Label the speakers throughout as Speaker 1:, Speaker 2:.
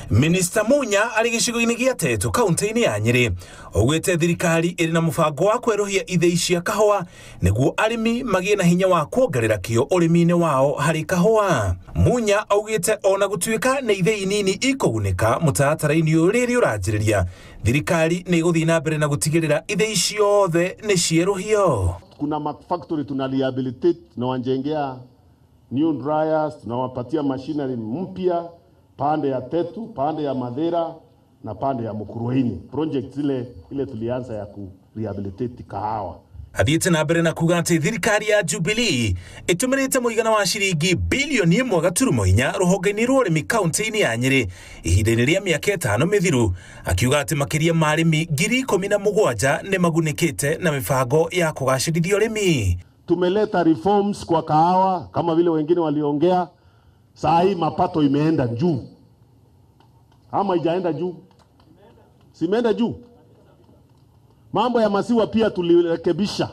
Speaker 1: Minista Munya arĩ gĩcigo-inĩ gĩa Tetu kaunti-inĩ ya Nyĩrĩ augĩte thirikari ĩrĩ na mũbango wa kwerũhia ithĩi cia kahũa nĩguo arĩmi magĩe na hinya wa kuongerera kĩo ũrĩmi-inĩ wao harĩ kahũa. Munya augĩte ona gũtuĩka nĩ ithĩi nini ikũgunĩka mũtaratara-inĩ ũyũ rĩrĩ ũranjĩrĩria, thirikari nĩ ĩgũthiĩ na mbere na gũtigĩrĩra ithĩi ciothe nĩ cierũhio.
Speaker 2: Kuna factory tuna rehabilitate, tunawajengea new dryers, tunawapatia machinery mpya pande ya Tetu, pande ya Mathira na pande ya Mukurweini. Project zile ile tulianza ya ku rehabilitate kahawa.
Speaker 1: Athiĩte na mbere na kuga atĩ thirikari ya Jubilee ĩtũmĩrĩte mũigana wa ciringi bilioni 1.4 rũhonge-inĩ rwa ũrĩmi kaunti-inĩ ya Nyĩrĩ ihinda-inĩ rĩa mĩaka 5 mĩthiru, akiuga atĩ makĩria ma arĩmi 17,000 nĩ magunĩkĩte na mĩbango ya kũgacĩrithia ũrĩmi.
Speaker 2: Tumeleta reforms kwa kahawa kama vile wengine waliongea. Saa hii mapato imeenda juu. Ama ijaenda juu? Simeenda juu. Mambo ya maziwa pia tulirekebisha,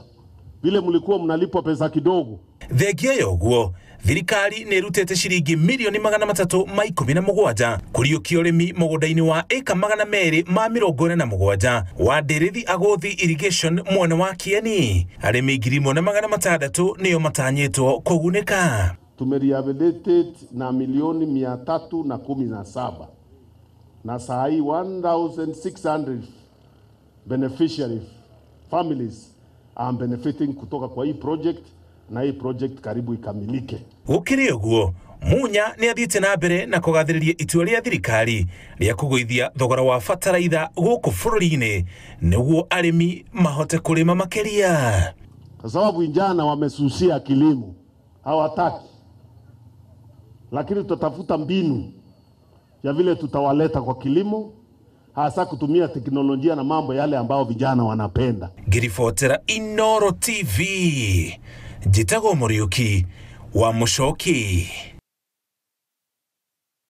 Speaker 2: vile mlikuwa mnalipwa pesa kidogo.
Speaker 1: Thengia ya ũguo, thirikari nĩ ĩrutĩte ciringi milioni 317 kũriũkia ũrĩmi mũgũnda-inĩ wa ĩka 247 wa Ndĩrĩthi Agũthi Irrigation mwena wa Kieni. Arĩmi 1,600 nĩo matanyĩtwo kũgunĩka.
Speaker 2: Tumerehabilitate na milioni 317 na saa hii 1600 beneficiary families are benefiting kutoka kwa hii project, na hii project karibu ikamilike.
Speaker 1: Gũkĩrĩ ũguo, Munya nĩ athiĩte na mbere na kũgathĩrĩria itua rĩa thirikari rĩa kũgũithia thogora wa bataraitha gũkũ bũrũri-inĩ nĩguo arĩmi mahote kũrĩma makĩria.
Speaker 2: Kwa sababu vijana wamesusia kilimo, hawataki. Lakini tutatafuta mbinu ya vile tutawaleta kwa kilimo, hasa kutumia teknolojia na mambo yale ambao vijana wanapenda.
Speaker 1: Ngiribotera Inooro TV, njĩtagwo Mũriũki wa Mũcoki.